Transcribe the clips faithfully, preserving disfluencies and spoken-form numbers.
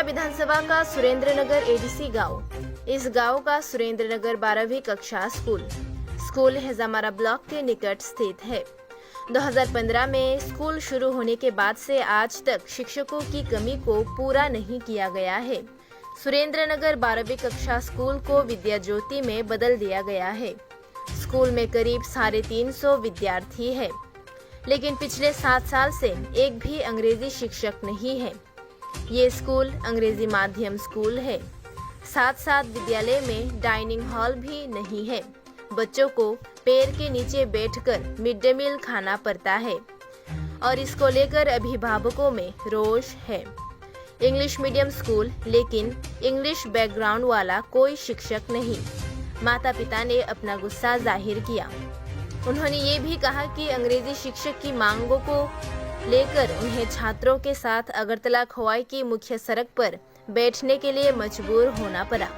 विधानसभा का सुरेंद्र नगर एडीसी गांव। इस गांव का सुरेंद्र नगर बारहवीं कक्षा स्कूल, स्कूल हेजामारा ब्लॉक के निकट स्थित है। दो हज़ार पन्द्रह में स्कूल शुरू होने के बाद से आज तक शिक्षकों की कमी को पूरा नहीं किया गया है। सुरेंद्र नगर बारहवीं कक्षा स्कूल को विद्या ज्योति में बदल दिया गया है। स्कूल में करीब साढ़े तीन सौ विद्यार्थी है, लेकिन पिछले सात साल से एक भी अंग्रेजी शिक्षक नहीं है। ये स्कूल अंग्रेजी माध्यम स्कूल है। साथ साथ विद्यालय में डाइनिंग हॉल भी नहीं है। बच्चों को पेड़ के नीचे बैठकर मिड डे मील खाना पड़ता है और इसको लेकर अभिभावकों में रोष है। इंग्लिश मीडियम स्कूल, लेकिन इंग्लिश बैकग्राउंड वाला कोई शिक्षक नहीं। माता पिता ने अपना गुस्सा जाहिर किया। उन्होंने ये भी कहा कि अंग्रेजी शिक्षक की मांगों को लेकर उन्हें छात्रों के साथ अगरतला खोवाई की मुख्य सड़क पर बैठने के लिए मजबूर होना पड़ा।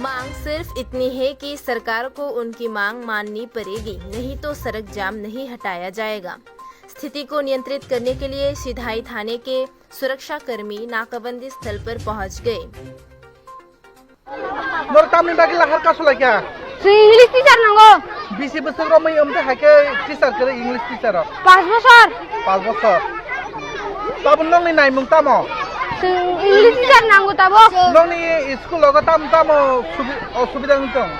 मांग सिर्फ इतनी है कि सरकार को उनकी मांग माननी पड़ेगी, नहीं तो सड़क जाम नहीं हटाया जाएगा। स्थिति को नियंत्रित करने के लिए सिधाई थाने के सुरक्षाकर्मी नाकाबंदी स्थल पर पहुंच गए। Nor tamni bagwi lahar kasu laikha? Chwng English teacher nango. Bisi bwswk romwi wngkha hai khe teacher kwrwi English teacher rok? Panch bochor. Panch bochor. Tabuk nokni naimung tamo? Chwng English teacher nango tabuk. Nokni school o tamo tamo subi-, osubida wng tong?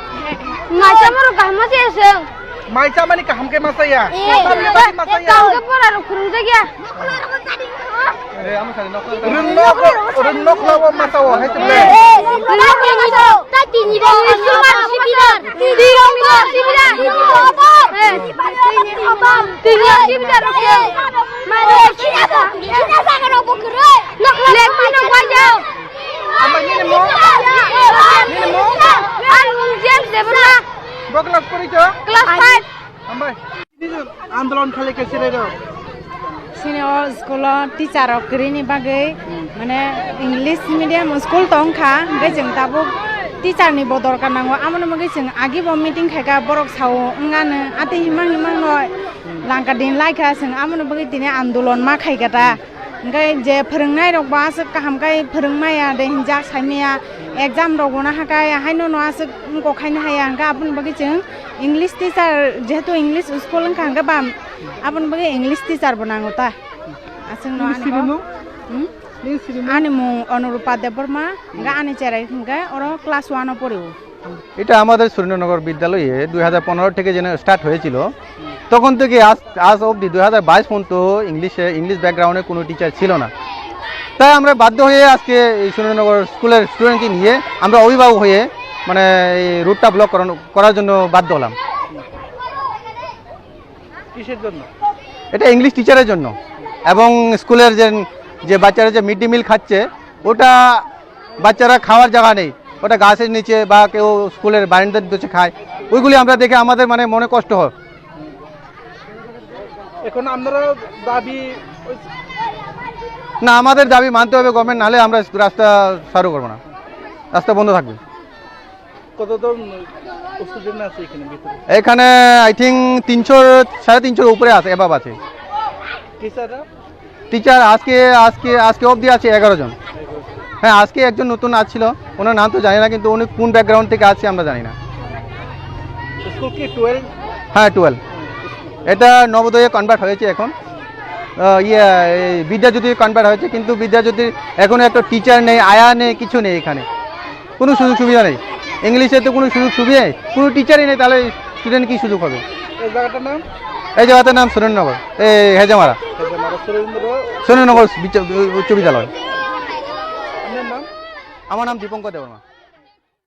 Mai tamo rok kaham se chwng. Mai chamani kaham khe ma chaya? Eh, tamni bagwi ma chaya? Kaham khe pora rok phwrwngjakya. Rwng nok, rwng nok labo ma chawo hai se ble. Ambai nini mung? Nini mung? Ang James Debbarma. Bo class pori to? Class five. Ambai. Andolon khali khe sirai rok. Sini o school o teacher rok kwrwini bagwi, mane English medium school tong kha, hwnkhe chwng tabuk teacher ni bo dorkar nango, amoni bagwi chwng agi bo meeting khaikha, borok sao wngano, atwi himang himang no langka din laikha, chwng amoni bagwi tini andolon ma khaikha ta. Hwnkhe je phwrwngnai rok bo aswk kaham khe phwrwng maya de hinjak sai maya, exam rok bo no hakhe haino no aswk wngkok haino haya, hwnkhe aboni bagwi chwng English teacher, jehetu English school wngkha, hwnkhe ba aboni bagwi English teacher bo nango ta. Aswk no. Nini ani siri bo. Mung? Hmm? Nini siri mung? Ani mung Anurupa Debbarma, hwnkhe ani cherai hwnkhe oro class one o porio. এটা আমাদের সুরেন্দ্রনগর বিদ্যালয়ে দুই হাজার পনেরো থেকে যেন স্টার্ট হয়েছিল, তখন থেকে আজ, আজ অবধি দুই হাজার বাইশ পর্যন্ত ইংলিশে, ইংলিশ ব্যাকগ্রাউন্ডে কোনো টিচার ছিল না। তাই আমরা বাধ্য হয়ে আজকে এই সুরেন্দ্রনগর স্কুলের স্টুডেন্টকে নিয়ে আমরা অভিভাবক হয়ে, মানে, এই রুটটা ব্লক করানো, করার জন্য বাধ্য হলাম। কিসের জন্য? এটা ইংলিশ টিচারের জন্য। এবং স্কুলের যে, যে বাচ্চারা যে মিড ডে মিল খাচ্ছে, ওটা বাচ্চারা খাওয়ার জায়গা নেই, ওটা গাছের নিচে বা কেউ স্কুলের বারান্দার নিচে খায়, ওইগুলি আমরা দেখে আমাদের, মানে, মনে কষ্ট হয়। এখন আপনারা দাবি ওই না, আমাদের দাবি মানতে হবে গভর্নমেন্ট, নাহলে আমরা রাস্তা চালু করবো না, রাস্তা বন্ধ থাকবে। কতজন স্টুডেন্ট আছে এখানে ভিতরে? এখানে, আই থিঙ্ক, তিনশো, সাড়ে তিনশোর উপরে আছে, অ্যাবাভ আছে। টিচাররা? টিচার আজকে, আজকে, আজকে অবধি আছে এগারো জন। হ্যাঁ, আজকে একজন নতুন আসছিল, ওনার নাম তো জানি না, কিন্তু উনি কোন ব্যাকগ্রাউন্ড থেকে আসছে আমরা জানি না। স্কুল কি টুয়েলভ? হ্যাঁ, টুয়েলভ। এটা নবোদয়ে কনভার্ট হয়েছে এখন। আহ, ইয়ে, এই বিদ্যাজ্যোতি কনভার্ট হয়েছে, কিন্তু বিদ্যাজ্যোতির এখনো একটা টিচার নেই, আয়া নেই, কিছু নেই এখানে, কোনো সুযোগ সুবিধা নেই। ইংলিশে তো কোনো সুযোগ সুবিধা নেই, কোনো টিচারই নেই, তাহলে স্টুডেন্ট কী সুযোগ হবে? এই জায়গাটার নাম? এই জায়গাটার নাম সুরেন্দ্রনগর, এই হেজামারা। হেজামারা সুরেন্দ্র সুরেন্দ্রনগর বিদ্যা-, উচ্চ বিদ্যালয়। আপনার নাম? আমার নাম দীপঙ্কর দেববর্মা।